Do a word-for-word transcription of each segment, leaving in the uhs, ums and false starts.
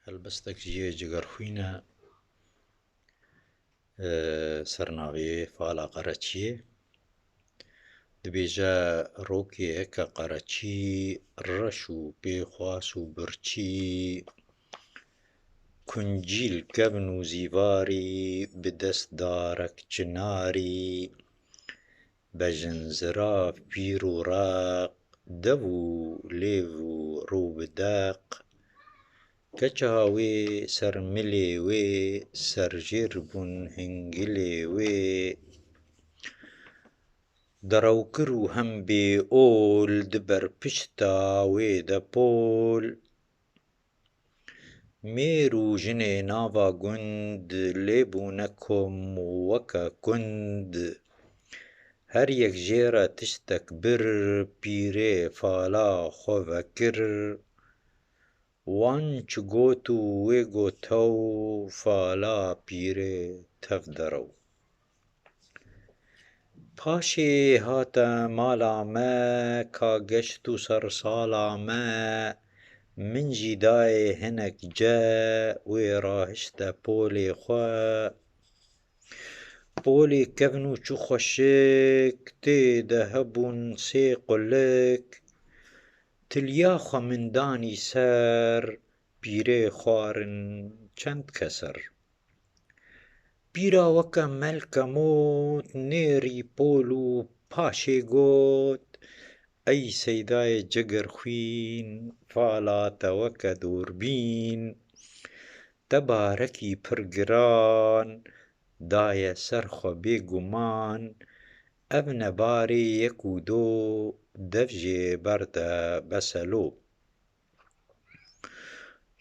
Helbestek ji yê Cigerxwîn e, e, sernavê Fala Qereçiyê. Dibêje, rokê heke qereçî, reş û pêxwas û birçî, kuncîl kevn û zîvarî, bi dest darek çinarî, bejin zirav pîr û req, dev û lêv û rû bi deq. Keça wê ser milê wê, serjêr bûn hingilê wê. Derewkir û hem bê ol, di ber pişta wê de pol. Mêr û jinê nava gund, lê bûne kom weke kund. Her yek jê re tiştek bir, pîrê fala xwe vekir. Wan çi got û wê got tew, fala pîrê tev derew. Paşê hate mala me, ka geşt û sersala me, min jî dayê hinek ce, wê rahişte polê xwe. Polê kevn û çû xweşik, tê de hebûn sê qulik. Tiliya xwe min danî ser, pîrê xwarin çend keser. Pîra weke melkemot nêrî pol û paşê got, ey seydayê Cigerxwîn, fala te weke dûrbîn, te barekî pir giran daye ser xwe bêguman, ev ne barê yek û do, dev jê berde beselo.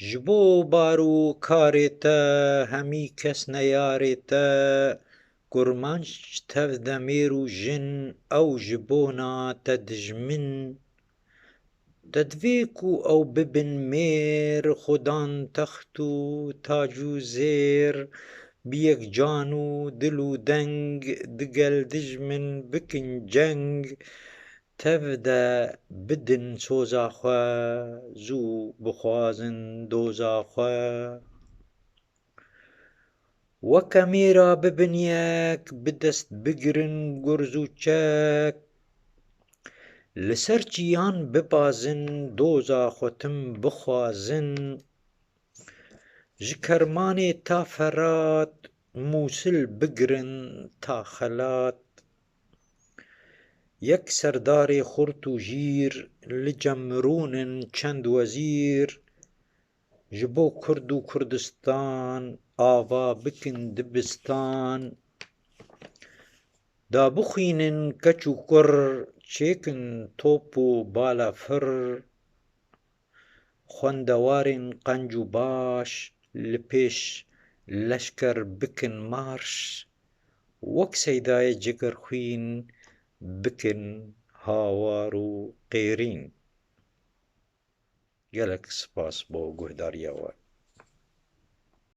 Ji bo bar û karê te, hemî kes ne yarê te, kurmanc tev de mêr û jin, ew ji bona te dijmin. Te divê ku ew bibin mêr, xudan text û tac û zêr, bi yek can û dil û deng, digel dijmin bikin ceng, tev de bidin soza xwe, zû bixwazin doza xwe. Weke mêra bibin yek, bi dest bigirin gurz û çek. Li ser çiyan bibazin, doza xwe tim bixwazin. Ji Kermanê ta Ferat, Mûsil bigirin ta Xelat. Yek serdarê xurt û jîr, li cem rûnin çend wezîr. Ji bo Kurd û Kurdistan, ava bikin dibistan. Da bixwînin keç û kur, çêkin top û balafir. Xwendewarên qenc û baş, li pêş leşker bikin marş. Wek seydayê Cigerxwîn bikin hawar û qêrîn. Gelek spas bo guhdariya we.